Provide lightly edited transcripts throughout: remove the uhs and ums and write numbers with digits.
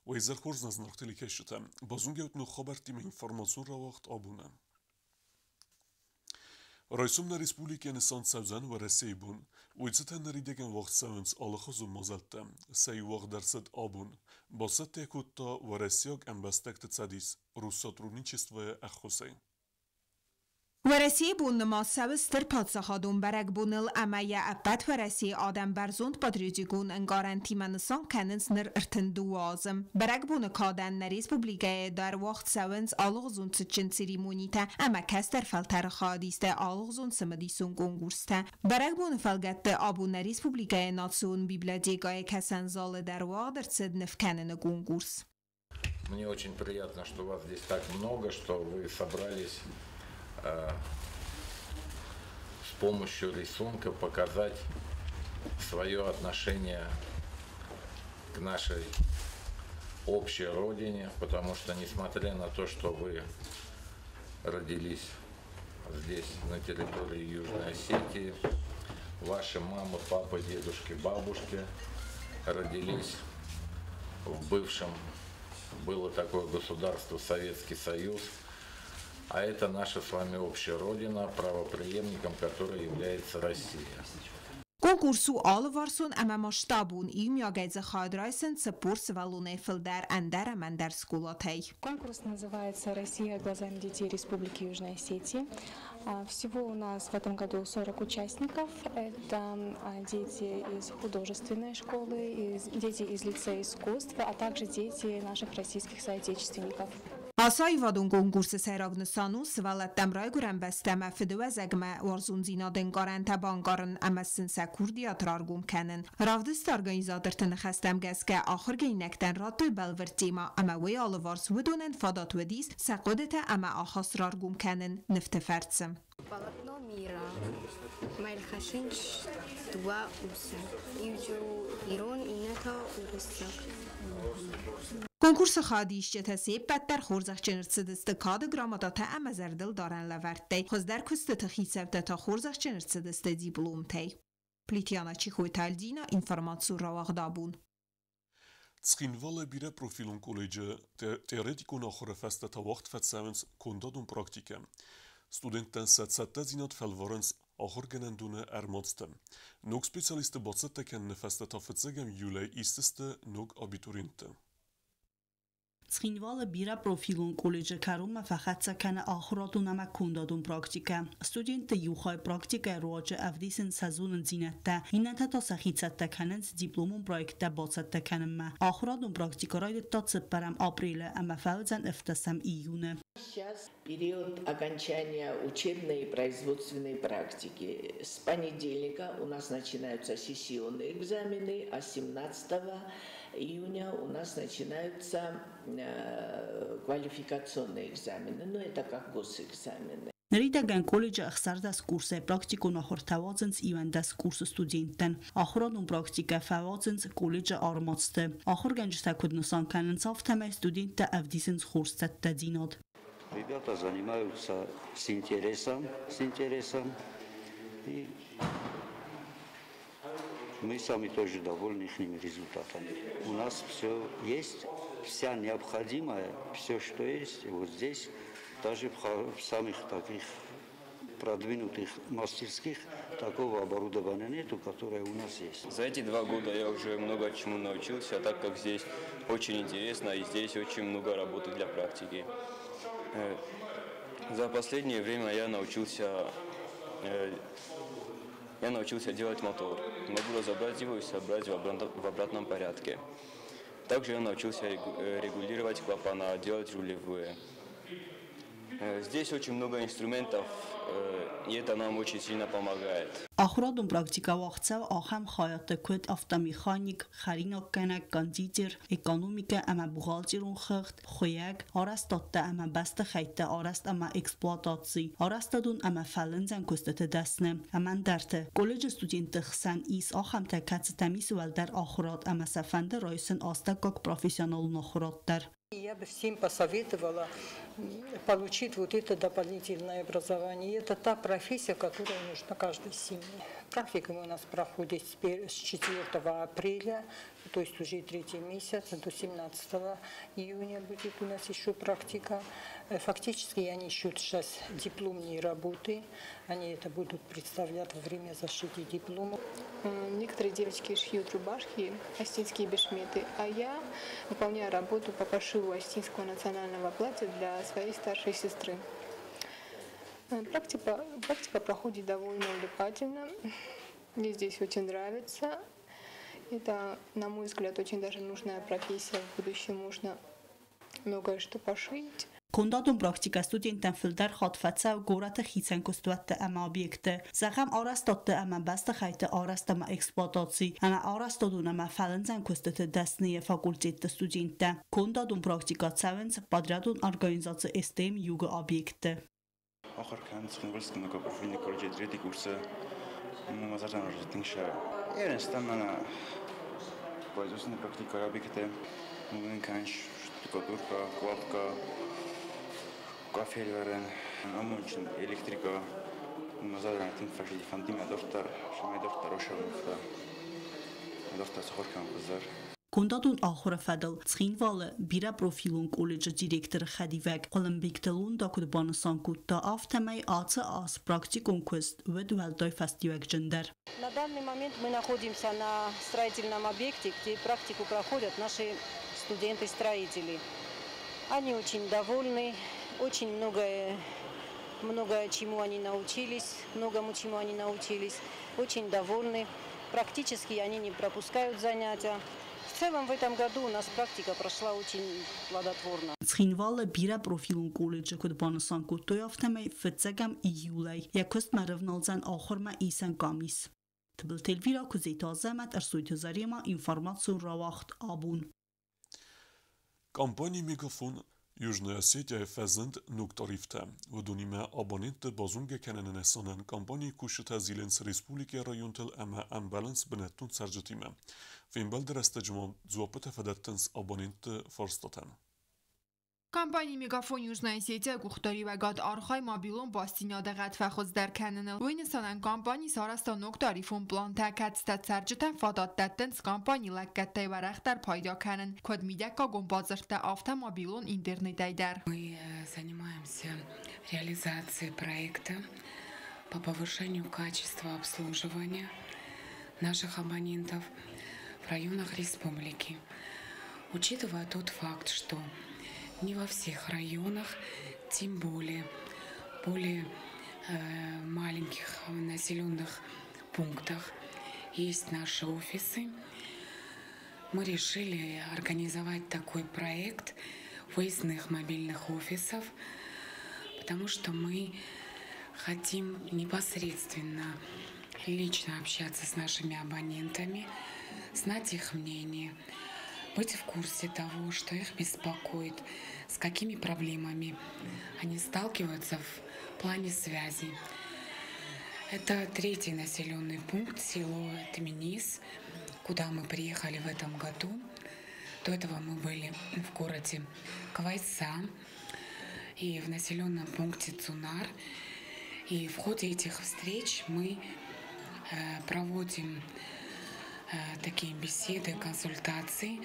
Уӕ изӕр хорз, нӕ зынаргъ телекӕсджытӕ! Базонгӕ ут ног хабӕрттимӕ информацион рауагъд абоны. Райсом нӕ республикӕйы нысан цӕудзӕн Уӕрӕсейы бон. Уый цытӕн ныридӕгӕн уагъд цӕуынц алыхуызон мадзӕлттӕ. Сӕ иу уагъд ӕрцыд абон. Бацӕттӕ кодта Уӕрӕсейаг ӕмбӕстӕгты цӕдис Россотрудничество-йы ӕххуысӕй. Уӕрӕсейы бон нымад цӕуы стыр паддзахадон бӕрӕгбоныл ӕмӕ йӕ ӕппӕт Уӕрӕсейы адӕм бӕрзонд патриотикон ӕнкъарӕнтимӕ нысан кӕнынц ныр 32 азы. Бӕрӕгбоны кадӕн нӕ республикӕйы дӕр уагъд цӕуынц алыгъуызон цытджын церемонитӕ ӕмӕ кӕстӕр фӕлтӕры хайадистӕй алыгъуызон цымыдисон конкурстӕ. Бӕрӕгбоны фӕлгӕтты абон нӕ республикӕйы национ библиотекӕйы кӕсӕн залы дӕр уагъд ӕрцыд ныв кӕныны конкурс. Мне очень приятно, что вас здесь так много, что вы собрались с помощью рисунка показать свое отношение к нашей общей родине, потому что, несмотря на то, что вы родились здесь, на территории Южной Осетии, ваши мамы, папы, дедушки, бабушки родились в бывшем, было такое государство Советский Союз, а это наша с вами общая родина, правопреемником которой является Россия. Конкурс у алыварсон ӕмӕ масштабон, иумиагӕй дзы хайад райсынц 40 сывӕллонӕй фылдӕр ӕндӕр ӕмӕ ӕндӕр скъолатӕй. Конкурс называется «Россия глазами детей Республики Южная Осетия». Всего у нас в этом году 40 участников. Это дети из художественной школы, дети из лицея искусств, а также дети наших российских соотечественников. Ацы аивадон конкурсы сӕйраг нысан у сывӕллӕттӕм райгуырӕн бӕстӕмӕ, фыдыуӕзӕгмӕ уарзондзинады ӕнкъарӕнтӕ банкъарын ӕмӕ сын сӕ курдиат раргом кӕнын. Равдысты организаторты ныхӕстӕм гӕсгӕ ахуыргӕнинӕгтӕн радтой бӕлвырд темӕ ӕмӕ уый алыварс уыдонӕн фадат уыдис сӕ хъуыдытӕ ӕмӕ ахаст раргом кӕнын нывты фӕрцы. Полотно мира. Мӕлхӕсынч дыууӕ усы. Иу дзы у ирон, иннӕ та уырыссаг. Конкурсы хайадисджытӕ се ппӕт дӕр хорзӕхджын ӕрцыдысты кады грамотатӕ ӕмӕ зӕрдылдарӕн лӕвӕрттӕй. Хуыздӕр куыстыты хицӕуттӕ та хорзӕхджын ӕрцыдысты дипломтӕй. Плитьяна Чихойты Альдина, информацион рауагъд абон. Цхинвалы бирӕпрофилон колледжы теоретикон ахуыры фӕстӕ та уагъд фӕцӕуынц кондадон практикӕ. Студенттӕн сӕ цӕттӕдзинад фӕлварынц ахуыргӕнӕндоны ӕрмадзты. Ног специалистты бацӕттӕ кӕныны фӕстӕ та фыццӕгӕм июлӕй исдзысты ног абитуриентты. Цхинвалы бирӕпрофилон колледжы кӕронмӕ фӕхӕццӕ кӕны ахуырадон ӕмӕ кондадон практикӕ. Студентты иу хай практикӕйы руаджы ӕвдисынц сӕ зонындзинӕдтӕ, иннӕтӕ та сӕхи цӕттӕ кӕнынц дипломон проекттӕ бацӕттӕ кӕнынмӕ. Ахуырадон практикӕ райдыдта 4 апрелы ӕмӕ фӕуыдзӕн 17 июны. Сейчас период окончания учебной и производственной практики. С понедельника у нас начинаются сессионные экзамены, а с 17 июня у нас начинаются квалификационные экзамены. Но это как госэкзамены. Ныридӕгӕн колледжы 16 курсӕй практикон ахуыртӕ уадзынц 11 курсы студенттӕн. Ахуырадон практикӕ фӕуадзынц колледжы ӕрмадзты. Ахуыргӕнджытӕ куыд нысан кӕнынц, афтӕмӕй студенттӕ ӕвдисынц хорз цӕттӕдзинад. Ребята занимаются с интересом, и мы сами тоже довольны их результатами. У нас все есть, вся необходимое, все, что есть, вот здесь, даже в самых таких продвинутых мастерских такого оборудования нету, которое у нас есть. За эти 2 года я уже много чему научился, так как здесь очень интересно и здесь очень много работы для практики. За последнее время я научился делать мотор. Могу разобрать его и собрать в обратном порядке. Также я научился регулировать клапана, делать рулевые. Здесь очень много инструментов, и это нам очень сильно помогает. Ахуырадон практикӕ уагъд цӕуы ахӕм хайӕдты, куыд автомеханик, хӕринаггӕнӕг, кондитер, экономикӕ ӕмӕ бухгалтерон хыгъд, хуыйӕг, арӕзтадтӕ ӕмӕ бӕстыхӕйтты арӕзт ӕмӕ эксплуатаци, арӕзтадон ӕмӕ фӕлындзӕн куыстыты дӕсны ӕмӕ ӕндӕрты. Колледжы студентты хсӕн ис ахӕмтӕ, кӕцытӕм ис уӕлдӕр ахуырад ӕмӕ сӕ фӕнды райсын астӕуккаг профессионалон ахуырад дӕр. Я бы всем посоветовала получить вот это дополнительное образование. И это та профессия, которая нужна каждой семье. Практика у нас проходит с 4 апреля. То есть уже третий месяц, до 17 июня будет у нас еще практика. Фактически они ищут сейчас дипломные работы. Они это будут представлять во время защиты диплома. Некоторые девочки шьют рубашки, осетинские бешметы, а я выполняю работу по пошиву осетинского национального платья для своей старшей сестры. Практика проходит довольно увлекательно. Мне здесь очень нравится. Это, на мой взгляд, очень даже нужная профессия. В будущем можно многое что пошить. Кондадон практика студенттӕн фылдӕр хатт фӕцӕуы горӕты хицӕн куыстуӕтты ӕмӕ объектты. Зӕгъӕм, арӕзтадты ӕмӕ бӕстыхӕйтты арӕзт ӕмӕ эксплуатаци ӕмӕ арӕзтадон ӕмӕ фӕлындзӕн куыстыты дӕсныйы факультетты студенттӕ. Кондадон практика цӕуынц подрядон организаци СТМ Юг-ы объектты. Ахуыр кӕнын Цхинвальскы многопрофильный колледжы третий курсы. Мӕ зӕрдӕмӕ тынг Ерынстӕм мӕнӕ производственная практика объекты. Кӕнын штукатурка, кладка, кафель амонджын электрика. Мӕ зӕрдӕмӕ тынг фӕзыди, фӕнды мӕ дарддӕр, цӕмӕй дарддӕр рацӕуон, дарддӕр сахуыр кӕнын хуыздӕр. Кондадон ахуыры фӕдыл Цхинвалы бирӕпрофилон колледжы директоры хӕдивӕг Хъуылымбегты Лунда куыд банысан кодта, афтӕмӕй ацы аз практикон куыст уыд уӕлдай фӕстиуӕгджындӕр. На данный момент мы находимся на строительном объекте, где практику проходят наши студенты-строители. Они очень довольны, очень многое чему они научились, многому чему они научились, очень довольны. Практически они не пропускают занятия. В целом в этом году у нас практика прошла очень плодотворно. Цхинвалы бирӕпрофилон колледжы куыд банысан кодтой, афтӕмӕй фыццӕгӕм июлӕй йӕ куыстмӕ рывналдзӕн ахуырмӕ исӕн къамис. Тыбылты Эльвира, Куыдзеты Азӕмӕт, Ӕрсойты Заремӕ, информацион рауагъд «Абон». Компани Мегафон Южная Осетия фӕзынд ног тарифтӕ. Уыдонимӕ абонентты базонгӕ кӕныны нысанӕн компанийы кусджытӕ зилынц республикӕйы районтыл ӕмӕ ӕмбӕлынц бынӕттон цӕрджытимӕ. Фембӕлды рӕстӕджы ма дзуаппытӕ фӕдӕттынц абонентты фарстатӕн. Компани Мегафон Южная Осетия къухдариуӕгад архайы мобилон бастдзинады гъӕд фӕхуыздӕр кӕныныл. Уый нысанӕн компани сарӕзта ног тарифон плантӕ, кӕцытӕ цӕрджытӕн фадат дӕттынц компанийы лӕггӕдтӕй уӕрӕхдӕр пайда кӕнын, куыд мидӕггагон бадзырдтӕ, афтӕ мобилон интернетӕй дӕр. Мы занимаемся реализацией проекта по повышению качества обслуживания наших абонентов в районах республики. Учитывая тот факт, что не во всех районах, тем более маленьких населенных пунктах есть наши офисы, мы решили организовать такой проект выездных мобильных офисов, потому что мы хотим непосредственно лично общаться с нашими абонентами, знать их мнение, быть в курсе того, что их беспокоит, с какими проблемами они сталкиваются в плане связи. Это третий населенный пункт, село Тменис, куда мы приехали в этом году. До этого мы были в городе Квайса и в населенном пункте Цунар. И в ходе этих встреч мы проводим такие беседы, консультации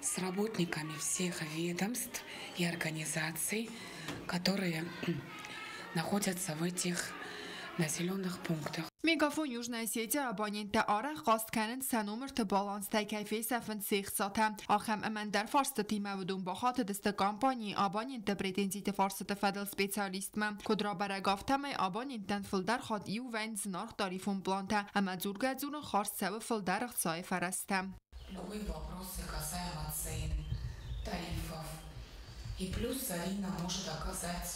с работниками всех ведомств и организаций, которые находятся в этих населенных пунктах. Мегафон Южная Осетия абоненттӕ арӕх хъаст кӕнынц сӕ номырты баланстӕй кӕй фесӕфынц се хцатӕ. Ахӕм ӕмӕ ӕндӕр фарстытимӕ уыдон бахатыдысты компанийы абонентты претензиты фарстыты фӕдыл специалистмӕ. Куыд рабӕрӕг, афтӕмӕй абоненттӕн фылдӕр хатт иу вӕййынц зынаргъ тарифон плантӕ ӕмӕ дзургӕ-дзурын хардз цӕуы фылдӕр ӕхцайы фӕрӕзтӕ. Любые вопросы касаемо цен, тарифов. И плюс Зарина может оказать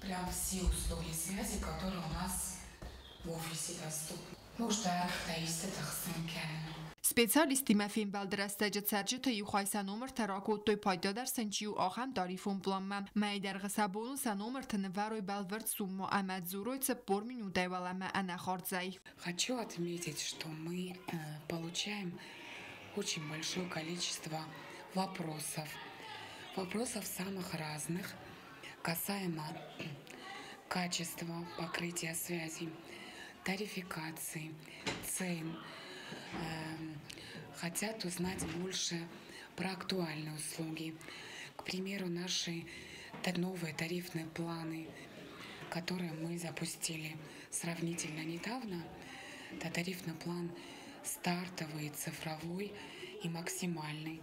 прям все услуги связи, которые у нас в офисе доступны. Может, Специалисттимӕ фембӕлды рӕстӕджы цӕрджыты иу хай сӕ номыртӕ ракодтой, пайдадӕр сын чи у, ахӕм тарифон планмӕ. Мӕйы дӕргъы сӕ бон у сӕ номырты нывӕрой бӕлвырд суммӕ ӕмӕ дзурой 40 минутӕй уӕлӕмӕ ӕнӕхардзӕй. Хочу отметить, что мы получаем очень большое количество вопросов. Вопросов самых разных, касаемо качества покрытия связи, тарификации, цен. хотят узнать больше про актуальные услуги. К примеру, наши новые тарифные планы, которые мы запустили сравнительно недавно. Это тарифный план стартовый, цифровой и максимальный.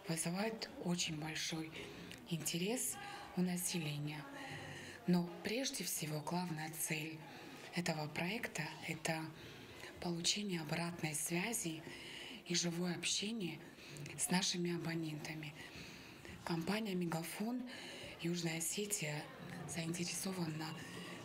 Вызывает очень большой интерес у населения. Но прежде всего главная цель этого проекта – это получение обратной связи и живое общение с нашими абонентами. Компания «Мегафон» Южная Осетия заинтересована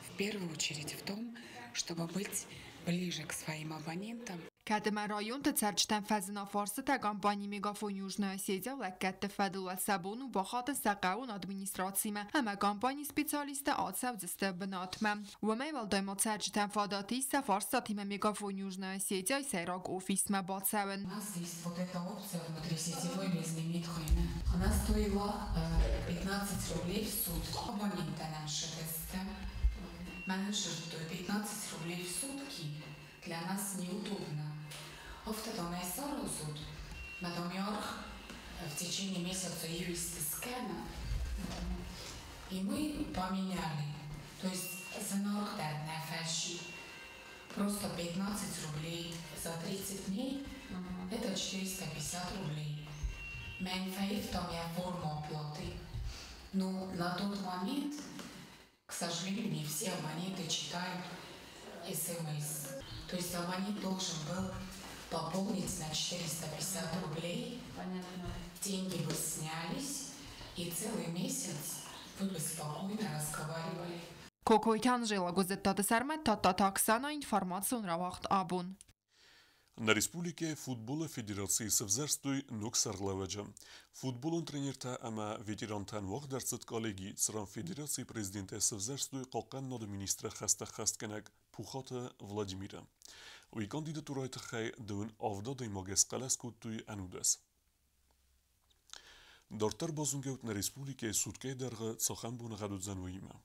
в первую очередь в том, чтобы быть ближе к своим абонентам. Кӕд ӕмӕ районты цӕрджытӕн фӕзына фарстытӕ компани «Мегафон Южная Осетия» лӕггӕдты фӕдыл, уӕд сӕ бон у бахатын сӕ хъӕуон администрацимӕ ӕмӕ компанийы специалисттӕ ацӕудзысты бынатмӕ. Уымӕй уӕлдай ма цӕрджытӕн фадат ис сӕ фарстатимӕ «Мегафон Южная Осетия-йы сӕйраг офисмӕ бацӕуын. У нас есть вот эта опция внутрисетевой безлимит хуыйны. Она стоила 15 рублей в сутки. Абоненттӕ сты. Менеджер 15 рублей в сутки для нас неудобно. Афтӕ саразут, мадам в течение месяца юристы скена, и мы поменяли. То есть за фэши просто 15 рублей за 30 дней, это 450 рублей. Мен там я форму оплаты. Но на тот момент, к сожалению, не все абоненты читают СМС. То есть абонент должен был пополнить на 450 рублей. Понятно. Деньги бы снялись, и целый месяц вы бы спокойно разговаривали. Кокойты Анжела, Гуыззыттаты Сӕрмӕт, Тадтаты Оксана, информацион рауагъд «Абон». Нӕ республикӕйы футболы федерацийы сӕвзӕрстой ног сӕргълӕууӕджы. Футболон тренертӕ ӕмӕ ветерантӕн уагъд ӕрцыд коллеги, цыран федерацийы президенттӕ сӕвзӕрстой хъахъхъӕнынады министры хӕстӕ ӕххӕстгӕнӕг Пухаты Владимиры. Уый кандидатурӕйы тыххӕй 27 адӕймагӕй схъӕлӕс кодтой 11. Дарддӕр базонгӕут нӕ республикӕйы суткӕйы дӕргъы цахӕм боныгъӕд уыдзӕн, уыимӕ.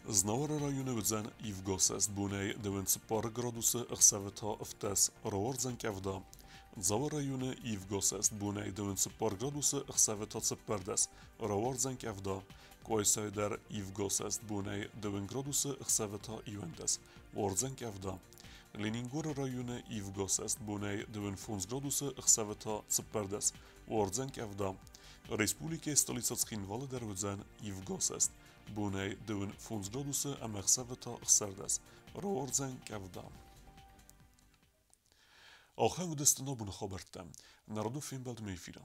Знауыры районы уыдзӕн ивгӕсӕст бонӕй 24 градусы, ӕхсӕвы та 17, рауардзӕн къӕвда. Дзауы районы ивгӕсӕст бонӕй 24 градусы, ӕхсӕвы та 14, рауардзӕн къӕвда. Къуайсайы дӕр ивгӕсӕст бонӕй 9 градусы, ӕхсӕвы та 11, уардзӕн къӕвда. Ленингоры районы ивгӕсӕст бонӕй 25 градусы, ӕхсӕвы та 14, уардзӕн къӕвда. Республикӕйы столицӕ Цхинвалы дӕр уыдзӕн ивгӕсӕст бонӕй 25 градусы ӕмӕ ӕхсӕвы та 16, рауардзӕн къӕвда. Ахӕм уыдысты нӕ боны хабӕрттӕ. Нӕ радон фембӕлдмӕ эфиры.